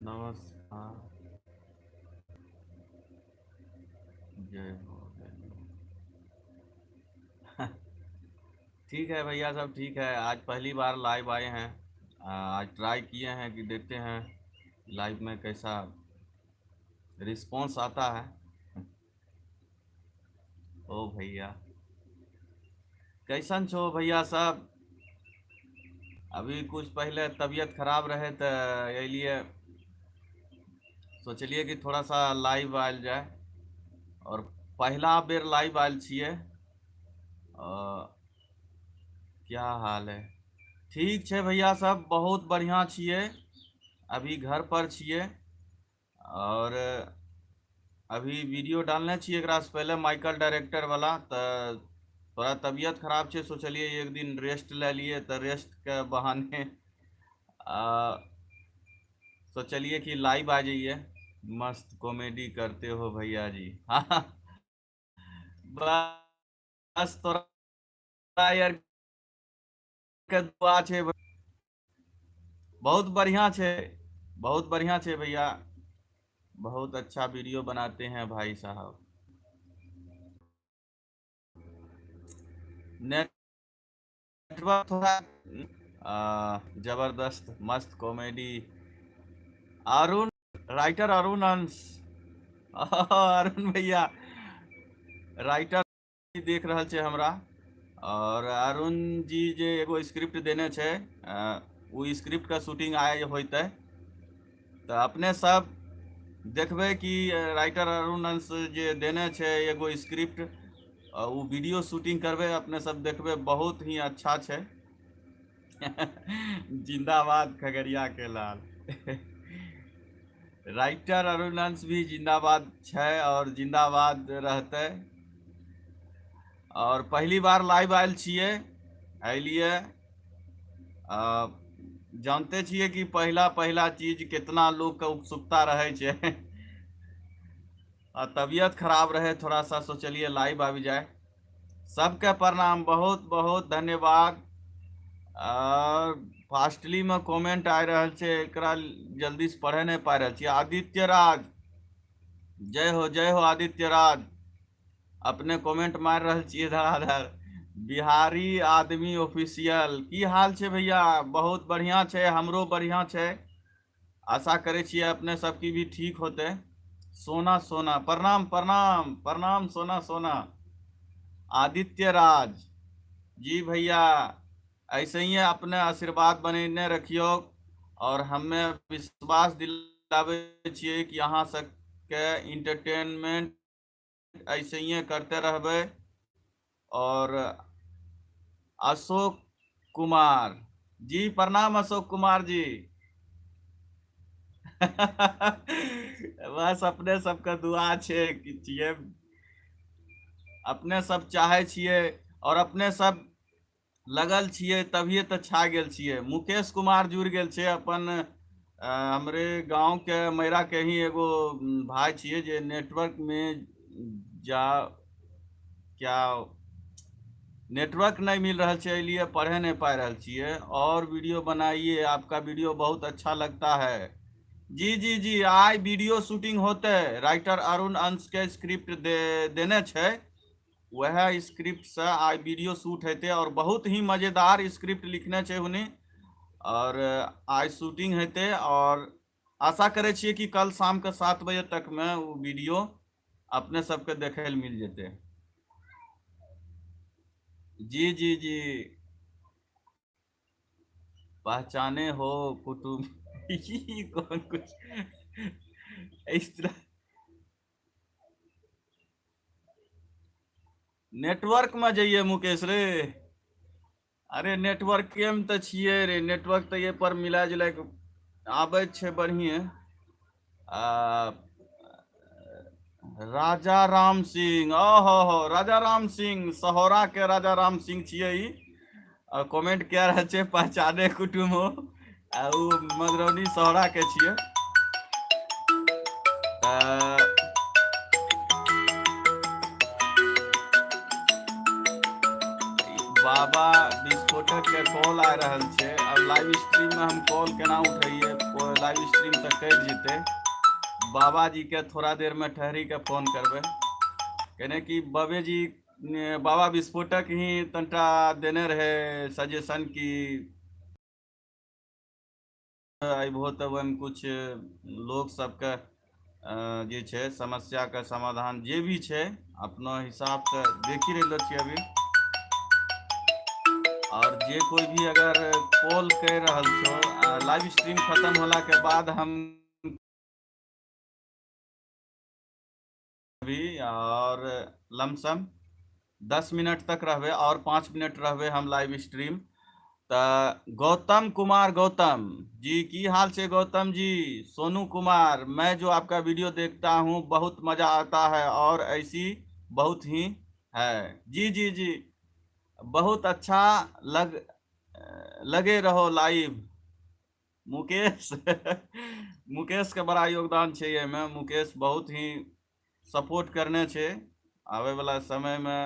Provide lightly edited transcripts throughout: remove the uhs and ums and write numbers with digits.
नमस्कार। जय हो, जय हो। ठीक है भैया, सब ठीक है। आज पहली बार लाइव आए हैं, आज ट्राई किए हैं कि देखते हैं लाइव में कैसा रिस्पॉन्स आता है। ओ भैया कैसन छो भैया सब? अभी कुछ पहले तबीयत खराब रहे तो एहि लिए सोचलिए कि थोड़ा सा लाइव आयल जाए, और पहला बेर लाइव आयल छियै। क्या हाल है? ठीक छै भैया सब, बहुत बढ़िया छियै। अभी घर पर छियै और अभी वीडियो डालने छियै एकरा से पहले माइकल डायरेक्टर वाला, तऽ थोड़ा तबियत खराब छै, सोचलिए एक दिन रेस्ट ले लिए, तऽ रेस्ट के बहाने सोचलिए कि लाइव आ जाइए। मस्त कॉमेडी करते हो भैया जी। हाँ बस तोरा यार के दुआ छै, बहुत बढ़िया छै, बहुत बढ़िया छै भैया, बहुत अच्छा वीडियो बनाते हैं भाई साहब। नेटवर्क थोड़ा जबरदस्त मस्त कॉमेडी। अरुण राइटर अरुण अंश, अरुण भैया राइटर देख रहल छै हमरा। और अरुण जी जे एगो स्क्रिप्ट देने छै, उ स्क्रिप्ट का शूटिंग आइ होइतै, तऽ अपने सब देखबै कि राइटर अरुण अंश जे देने छै एगो स्क्रिप्ट, उ वीडियो शूटिंग करबै, अपने सब देखबै, बहुत ही अच्छा छै। जिंदाबाद खगड़िया के लाल। राइटर अरुण अंश भी जिंदाबाद छै और जिंदाबाद रहतै। और पहली बार लाइव आयल छियै, एहि लिए जानते छियै कि पहिला पहिला चीज कितना लोग के उत्सुकता रहै छै। आ तबियत खराब रहे थोड़ा सा, सोचलिए लाइव आबि जाए। सबके प्रणाम, बहुत बहुत धन्यवाद। और फास्टली में कमेंट आ रहल छै, एकरा जल्दी से पढ़े नहीं पा रहल छियै। आदित्य राज, जय हो, जय हो आदित्य राज, अपने कमेंट मारि रहल छियै धड़ाधड़। बिहारी आदमी ऑफिशियल, की हाल छै भैया? बहुत बढ़िया छै, हमरो बढ़िया छै, आशा करै छियै अपने सबकी भी ठीक होतै। सोना सोना प्रणाम, प्रणाम प्रणाम सोना सोना। आदित्य राज जी भैया, ऐसे ही अपने आशीर्वाद बनेने रखियो, और हमें विश्वास दिलाबै छियै कि अहाँ सबके इंटरटेनमेंट ऐसे ही करते रहबै। और अशोक कुमार जी प्रणाम, अशोक कुमार जी। बस अपने सबके दुआ छै कि छियै, अपने सब चाहे छियै और अपने सब लगल छियै, तभिए तऽ छा गेल छियै। मुकेश कुमार जुड़ गेल छै, अपन हमरे गांव के मैरा के ही एगो भाई छियै जे नेटवर्क में जा क्या नेटवर्क नहीं मिल रहल छै, एहि लिए पढ़े नहीं पा रहल छियै। और वीडियो बनाइए, आपका वीडियो बहुत अच्छा लगता है। जी जी जी, आइ वीडियो शूटिंग होते, राइटर अरुण अंश के स्क्रिप्ट देने छै, वह स्क्रिप्ट से आइ वीडियो शूट हेतै और बहुत ही मजेदार स्क्रिप्ट लिखने छै हुनी, और आइ शूटिंग हेतै। और आशा करै छियै कि कल शाम के 7 बजे तक में वो वीडियो अपने सबके देखे ल मिल जेतै। जी जी जी, पहचाने हो कुटुम्ब। ई कौन कुछ इस तरह नेटवर्क में जाइए मुकेश रे। अरे नेटवर्क में तऽ छियै रे, नेटवर्क तऽ ये पर मिला जुला के आबै छै बढ़िए। आ राजा राम सिंह, ओहो हो, राजा राम सिंह, सहोरा के राजा राम सिंह छियै ई। आ कमेंट कए रहल छै पहचाने कुटुम्ब हो, आ उ मधुबनी सहोरा के छियै। तऽ बाबा विस्फोटक के कॉल आ रहल छै। अब लाइव स्ट्रीम में हम कॉल केना उठैये? लाइव स्ट्रीम तऽ कटि जेतै। बाबा जी के थोड़ा देर में ठहरी के फोन करबै, कहने कि बाबे जी, बाबा विस्फोटक ही तनटा देने रहे सजेशन कि अयबहो तऽ ओहिमे कुछ लोग सबके जे छै समस्याके समाधान जे भी छै, अपना हिसाबसँ देखि रहलो छियै अभी। और जे कोई भी अगर कॉल कर रहल छो, लाइव स्ट्रीम खत्म होला के बाद हम अभी और लमसम 10 मिनट तक रहबे और 5 मिनट रहबे हम लाइव स्ट्रीम। तऽ गौतम कुमार, गौतम जी, की हाल छै गौतम जी? सोनू कुमार, मैं जो आपका वीडियो देखता हूँ, बहुत मजा आता है और ऐसी बहुत ही है। जी जी जी, बहुत अच्छा लग लगे रहो लाइव। मुकेश, मुकेश के बड़ा योगदान छै एहिमे। मुकेश बहुत ही सपोर्ट करने छै। आबै वाला समय मे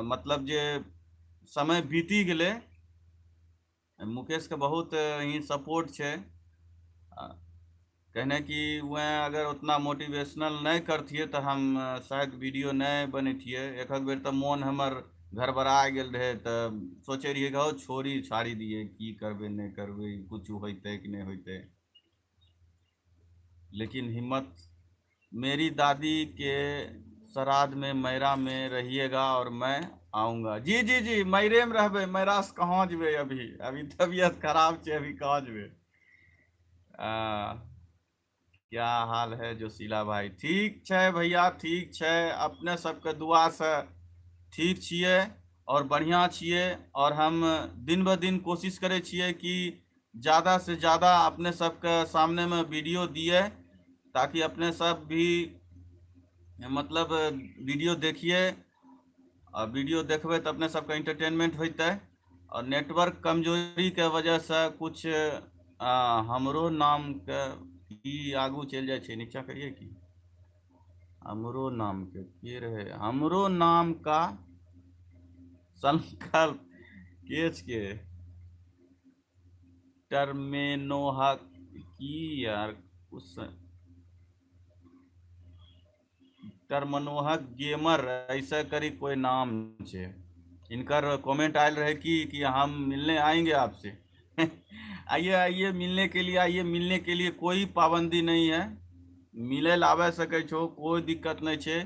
मतलब जे समय बीती गेलै, मुकेशके बहुत ही सपोर्ट छै। कहने कि वह अगर उतना मोटिवेशनल नहि करतियै तऽ हम शायद वीडियो नहि बनैतियै। एक बेर तऽ मोन हमर गड़बड़ा गेल रहै, तऽ सोचै रहियै कि हौ छोड़ी छाड़ी दियै, की करबै, नहि करबै, किछु होइतै कि नहि होइतै। लेकिन हिम्मत। मेरी दादी के श्राद्ध में मैरा में रहिएगा और मैं आऊंगा। जी जी जी, मैरे में रहबै। मैरा से कहाँ जेबै अभी? अभी तबियत खराब छै, अभी कहाँ जेबै? क्या हाल है जोशीला भाई? ठीक छै भैया, ठीक छै। अपने सबके दुआ से ठीक छियै और बढ़िआँ छियै और हम दिन ब दिन कोशिश करै छियै कि ज़्यादा से ज़्यादा अपने सबके सामने में वीडियो दिए, ताकि अपने सब भी मतलब वीडियो देखिए आ वीडियो देखबै तऽ अपने सबके एंटरटेनमेंट होइतै। और नेटवर्क कमजोरीके वजहसँ कुछ हमरो नामके की आगू चलि जाइ छै, नीचा करिए की हमरो नामके के रहे? हमरो नाम का संकल्प के के टर्मेनोहा की यार, कुछ टर्मनोहक गेमर ऐसा करी कोई नाम छै। इनकर कमेंट आयल रहे कि हम मिलने आएंगे आपसे। आइए, आइए, मिलने के लिए आइए। मिलने के लिए कोई पाबंदी नहीं है। मिले ला आबे सकै छो, कोई दिक्कत नहीं छै।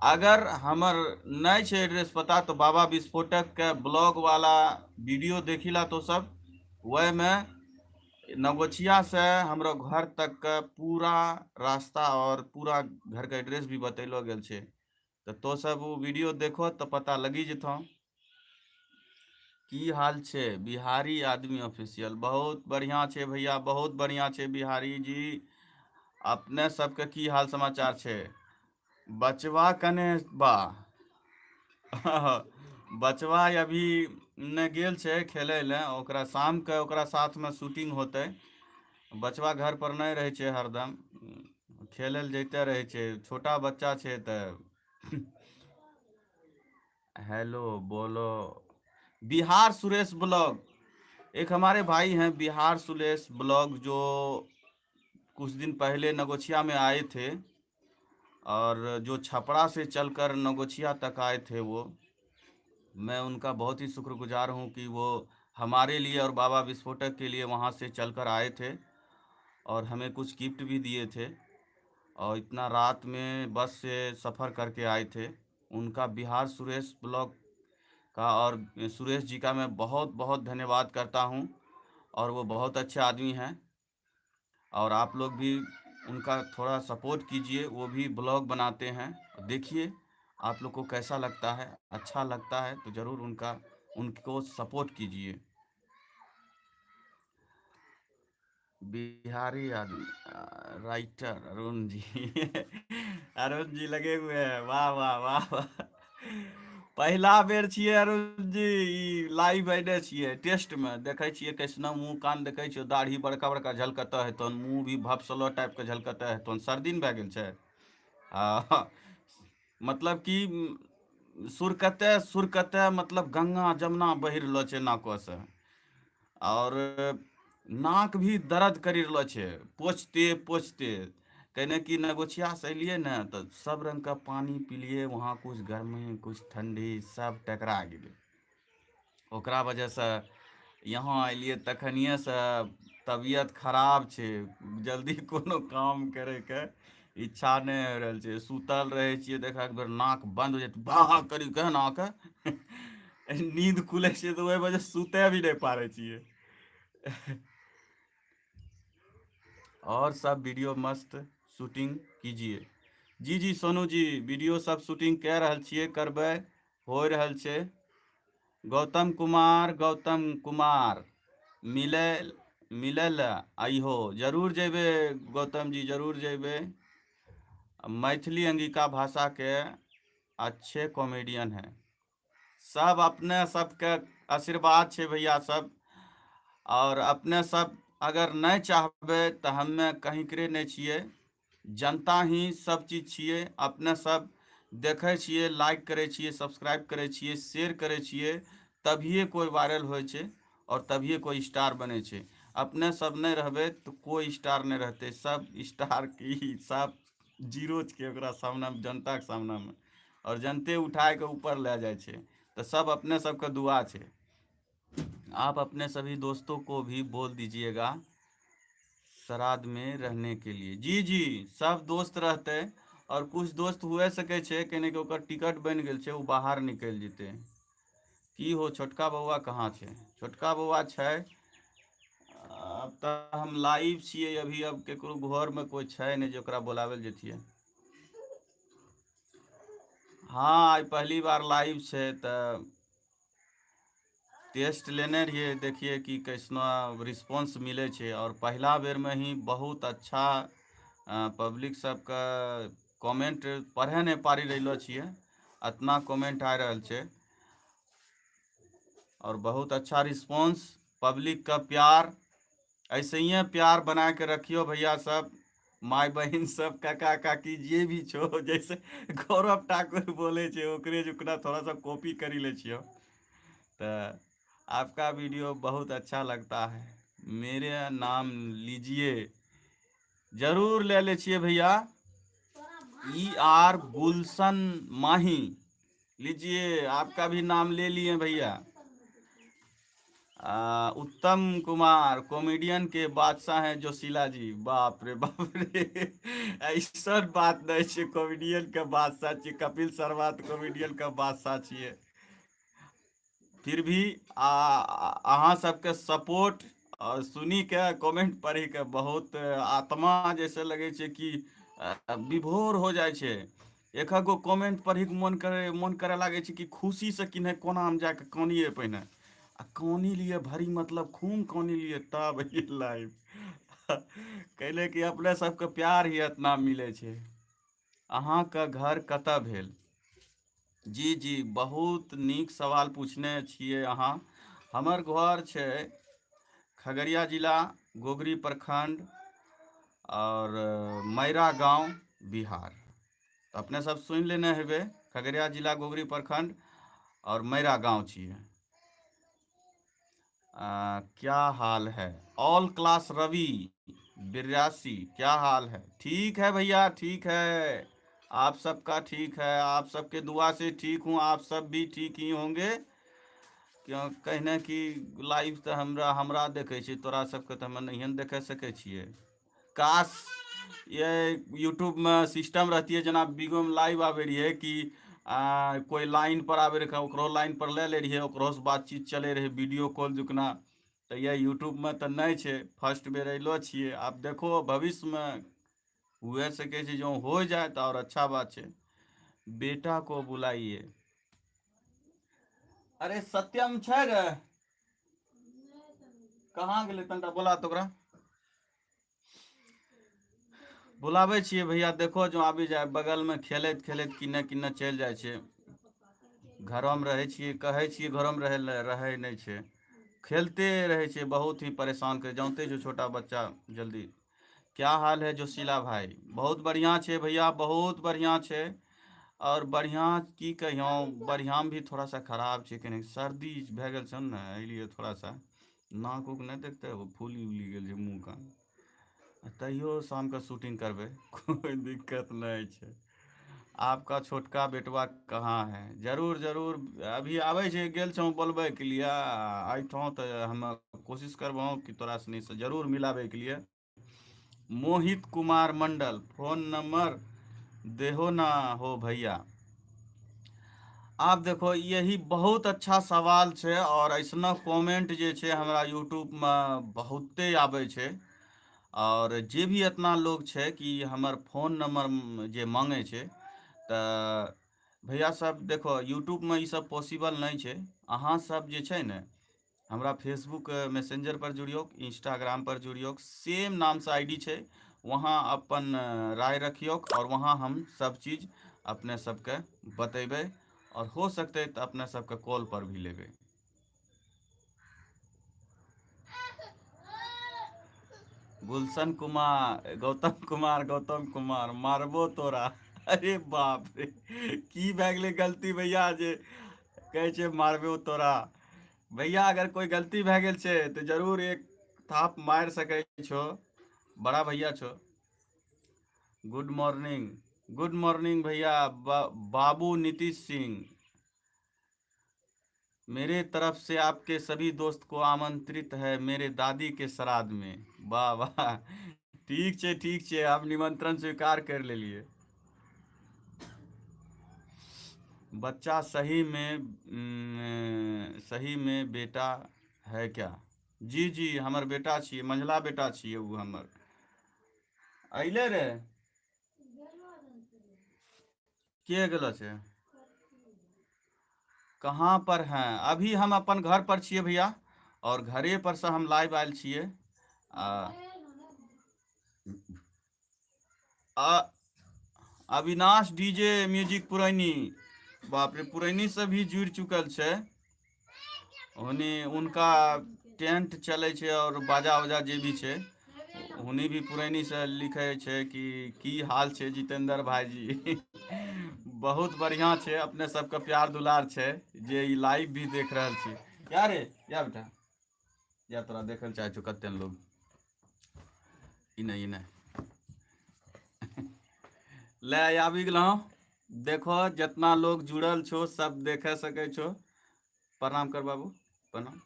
अगर हमर नहीं छै एड्रेस पता तो बाबा विस्फोटक के ब्लॉग वाला वीडियो देखिला तो सब वह में नवगछिया से हमरो घर तक के पूरा रास्ता और पूरा घर के एड्रेस भी बतैलो गेल छै। तऽ तो सब ओ वीडियो देखो तऽ पता लगी जेतौ। की हाल छै बिहारी आदमी ऑफिशियल? बहुत बढ़िया छै भैया, बहुत बढ़िया छै। बिहारी जी, अपने सबके की हाल समाचार छै? बचवा कने बा? बचवा अभी ने गेल छै खेलै लए। ओकरा शामके ओकरा साथमे शूटिंग होतै। बचवा घर पर नहि रहै छै, हरदम खेलै लए जैते रहै छै। छोटा बच्चा छै तऽ। हेलो बोलो। बिहार सुरेश ब्लॉग, एक हमारे भाई हैं बिहार सुरेश ब्लॉग, जो कुछ दिन पहले नगोछिया में आए थे और जो छपरा से चलकर नगोछिया तक आए थे वो, मैं उनका बहुत ही शुक्रगुजार हूँ कि वो हमारे लिए और बाबा विस्फोटक के लिए वहाँ से चलकर आए थे और हमें कुछ गिफ्ट भी दिए थे और इतना रात में बस से सफ़र करके आए थे। उनका, बिहार सुरेश ब्लॉग का और सुरेश जी का मैं बहुत बहुत धन्यवाद करता हूँ और वो बहुत अच्छे आदमी हैं और आप लोग भी उनका थोड़ा सपोर्ट कीजिए। वो भी ब्लॉग बनाते हैं। देखिए आप लोग को कैसा लगता है। अच्छा लगता है तो ज़रूर उनका उनको सपोर्ट कीजिए। बिहारी आदमी राइटर अरुण जी, अरुण जी लगे हुए हैं। वाह वाह वाह वाह! पहिला बेर छियै अरुण जी ई लाइव अयने छियै। टेस्ट मे देखै छियै कैसनो मुँह कान देखै छियै। दाढ़ी बड़का बड़का झलकता हेतन, मुँह भी भपसलो टाइप के झलकता हेतन। सर्दी ने भए गेल छै। आ मतलब कि सुरकते सुरकते मतलब गंगा जमुना बहि रहलो छै नाको से। आओर नाक भी दर्द करि रहलो छै पोछते पोछते। कहने कि नगोछिया से एलियै ने तऽ सब रंग के पानी पिलियै, वहाँ कुछ गर्मी कुछ ठंडी सब टकरा गेलै। ओकरा वजहसँ यहाँ एलियै तखनिएसँ तबियत खराब छै। जल्दी कोनो काम करैके इच्छा नहि हो रहल छै। सुतल रहै छियै, देखा बेर नाक बन्द हो जाइ, बाह करी के नाक नींद खुलै छै, तऽ ओहि वजह सुतै भी नहि पारै छियै। और सब वीडियो मस्त शूटिंग कीजिए। जी जी सोनू जी, वीडियो सब शूटिंग कए रहल छियै, करबै, हो रहल छै। गौतम कुमार, गौतम कुमार मिलै मिलै लए अइहो, जरूर जेबै गौतम जी, जरूर जेबै। मैथिली अंगिका भाषा के अच्छे कॉमेडियन है। सब अपने सबके आशीर्वाद छै भैया सब। और अपने सब अगर नहि चाहबै तऽ हमे कहीं करे नहि छियै। जनता ही सब चीज छियै। अपने सब देखै छियै, लाइक करै छियै, सब्सक्राइब करै छियै, शेयर करै छियै, तभिए कोइ वायरल होइ छै और तभिए कोइ स्टार बनै छै। अपने सब नहि रहबै तऽ कोइ स्टार नहि रहतै। सब स्टार की सब जीरो छै ओकरा सामनामे, जनताके सामनामे। और जनते उठाय के ऊपर लए जाइ छै। तऽ सब अपने सबके दुआ छै। आप अपने सभी दोस्तों को भी बोल दीजिएगा श्राद्ध में रहने के लिए। जी जी, सब दोस्त रहते और कुछ दोस्त हुए सकै छै कने कि ओकर टिकट बनि गेल छै, ओ बाहर निकलि जेतै। की हो, छोटका बौआ कहाँ छै? छोटका बौआ छै। आब तऽ हम लाइव छियै अभी। अब केकरो घरमे कोइ छै नहि जे ओकरा बोलाबै लए जैतियै। हँ, आइ पहली बार लाइव छै तऽ टेस्ट लेने रहियै, देखिए कि कैसना रिस्पॉन्स मिलै छै। आओर पहिला बेरमे ही बहुत अच्छा पब्लिक सबके कमेंट पढ़े नहि पारि रहलो छियै, इतना कमेंट आ रहल छै। और बहुत अच्छा रिस्पॉन्स, पब्लिक का प्यार। ऐसे ही प्यार बना के रखियो भैया सब, माय बहिन सब, काका काकी जे भी छो। जैसे गौरव ठाकुर बोले छे, ओकरे ओकरा थोड़ा सा कॉपी करी ले छियो। तऽ आपका वीडियो बहुत अच्छा लगता है, मेरे नाम लीजिए। जरूर ले ले छियै भैया। ई आर गुलशन माही, लीजिए, आपका भी नाम ले लिए भैया। उत्तम कुमार, कॉमेडियन के बादशाह हैं जोशीला जी। बाप रे बाप रे, ऐसा बात नहीं छै। कॉमेडियन के बादशाह छियै? कपिल शर्मा तऽ कॉमेडियन के बादशाह छियै। फिर भी अहाँ सबके सपोर्ट और सुनी के, कमेंट पढ़ी के बहुत आत्मा जैसे लगे छै कि विभोर हो जाइ छै। एक गो कमेंट पढ़ी के मन करे लागै छै कि खुशी से किन्हे कोना मे जाके कानिए पहिने आ कानी लिए भरी, मतलब खूब कानी लिए तब लाइव कैले कि अपने सबके प्यार ही इतना मिलै छै। अहाँके घर कतऽ भेल? जी जी, बहुत नीक सवाल पूछने छियै अहाँ। हमर घर छै खगड़िया जिला, गोगरी प्रखंड और मैरा गांव, बिहार। तऽ अपने सब सुनि लेने हेबै, खगड़िया जिला, गोगरी प्रखंड और मैरा गांव छियै। क्या हाल है? ऑल क्लास रवि 82, क्या हाल है? ठीक है भैया, ठीक है। आप सबका ठीक है? आप सबके दुआ से ठीक हूँ। आप सब भी ठीक ही होंगे। क्यों कहने कि लाइव तऽ हमरा हमरा देखै छै, तोरा सबके तऽ हमे नहिए ने देख सकै छियै। काश ये यूट्यूबमे सिस्टम रहतियै जेना बिगोमे लाइव आबै रहियै कि कोइ लाइन पर आबै रहै, ओकरो लाइन पर ले लै रहियै, ओकरोसँ बातचीत चलै रहै वीडियो कॉल जुकना। तऽ यह यूट्यूबमे तऽ नहि छै। फर्स्ट बेर अयलो छियै। आब देखो, भविष्यमे हुए सकै छै। जँ हो जाए तऽ आओर अच्छा बात छै। बेटा को बुलाइए। अरे सत्यम छै रे? कहाँ गेलै? तनिटा बोला तऽ ओकरा। बुलाबै छियै भैया, देखो जो आबि जाय। बगलमे खेलैत खेलैत किन्ने किन्ने चलि जाइ छै। घरोमे रहै छियै, कहै छियै घरोमे रहै लए, रहै नहि छै, खेलते रहै छै। बहुत ही परेशान करै, जानते जो छोटा बच्चा जल्दी। क्या हाल है जोशीला भाई? बहुत बढ़िया छै भैया, बहुत बढ़िया छै। आओर बढ़िआँ की कहियौ, बढ़िआँ भी थोड़ा सा खराब छै, कनि सर्दी भए गेल छै ने, एहि लिए थोड़ा सा नाक उक नहि देखते फूली उली गेल छै मुँह कान। तैयो शामके शूटिंग करबै, कोइ दिक्कत नहि छै। आपका छोटका बेटवा कहाँ है? जरूर जरूर अभी आबै छै, गेल छौ बोलबैके लिए एहिठाम, तऽ हम कोशिश करबौ कि तोरा सनीसँ जरूर मिलाबैके लिए। मोहित कुमार मंडल, फोन नंबर देहो ना हो भैया। आप देखो, यही बहुत अच्छा सवाल छै और ऐसनो कमेंट जे छै हमरा यूट्यूब मे बहुते आबै छै। और जे भी एतना लोग छै कि हमर फोन नंबर जे मांगै छै, तऽ भैया सब देखो यूट्यूब मे ई सब पॉसिबल नहि छै। अहाँ सब जे छै ने हमरा फेसबुक मैसेंजर पर जुड़ियौ, इंस्टाग्राम पर जुड़ियौ, सेम नाम से आईडी छै, वहाँ अपन राय रखियौ और वहाँ हम सब चीज अपने सबके बतेबै और हो सकते तऽ अपने सबके कॉल पर भी लेबै। गुलशन कुमार, गौतम कुमार, गौतम कुमार मारबो तोरा। अरे बाप रे, की भए गेलै गलती भैया जे कहै छै मारबो तोरा? भैया अगर कोई गलती भए गेल छै तऽ जरूर एक थाप मारि सकै छो, बड़ा भैया छो। गुड मॉर्निंग, गुड मॉर्निंग भैया। बाबू नीतीश सिंह, मेरे तरफ से आपके सभी दोस्त को आमंत्रित है मेरे दादी के श्राद्ध में। वाह वाह, ठीक छै, ठीक छै, हम निमंत्रण स्वीकार कर लेलिए। बच्चा सही में बेटा है क्या? जी जी, हमर बेटा छियै, मंझला बेटा छियै उ हमर। अइले रे, के गेलो छै? कहाँ पर हैं? अभी हम अपन घर पर छियै भैया, और घरे पर से हम लाइव आयल छियै। अविनाश डीजे म्यूजिक पुरैनी, बाप रे, पुरैनी से भी जुड़ चुकल छै। ओने उनका टेंट चलै छै और बाजा उजा जे भी छै, हुनी भी पुरैनी से लिखे छै कि की हाल छै जितेंद्र भाईजी। बहुत बढ़िया छै, अपने सबके प्यार दुलार छै जे ई लाइव भी देख रहल छी। या रे, या बेटा, या तोरा देखल चाहे छौ कते लोग। ई नहि, ई नहि, ले आबि गेलहुँ। देखो जितना लोग जुड़ल छो सब देखे सकै छो। प्रणाम कर बाबू, प्रणाम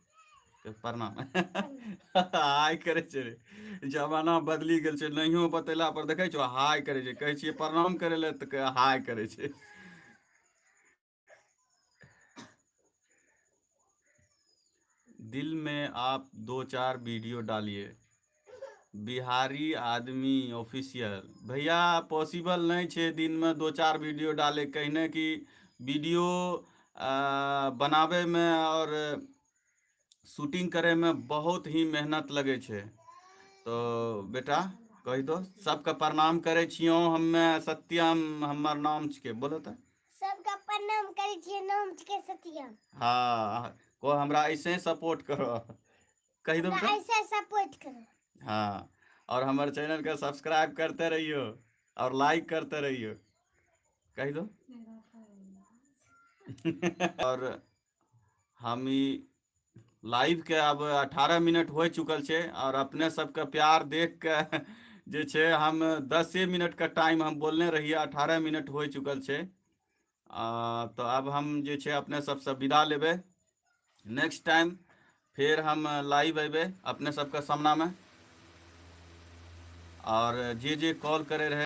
प्रणाम। हाय करै छै रे, जमाना बदली गेल छै। नहियो बतेला पर देखै छो हाय करै छै, कहै छियै प्रणाम करै लए तऽ हाय करै छै। दिल में आप दो चार वीडियो डालिए। बिहारी आदमी ऑफिशियल भैया, पॉसिबल नहीं छे दिन में दो चार वीडियो डाले, कहने कि वीडियो बनावे में और शूटिंग करे में बहुत ही मेहनत लगे छे। तो बेटा कही दो सबके प्रणाम करे छियो हम्मे, सत्यम हमर नाम छिके, बोलो तो। सबके प्रणाम करे छियो, नाम छिके सत्यम। हाँ, को हमरा ऐसे ही सपोर्ट करो, कही दो बेटा। ऐसे सपोर्ट करो। हाँ, और हमारे चैनल का सब्सक्राइब करते रहियो और लाइक करते रहियो, कही दो। और हम ई लाइव के अब 18 मिनट हो चुकल छे और अपने सबके प्यार देख के जे छे हम 10 मिनट का टाइम हम बोलने रहिए, 18 मिनट हो चुकल छे। तो अब हम जे छे अपने सबसे विदा लेबे। नेक्स्ट टाइम फिर हम लाइव अबे अपने सबके सामना में। और जे जे कॉल करे रहे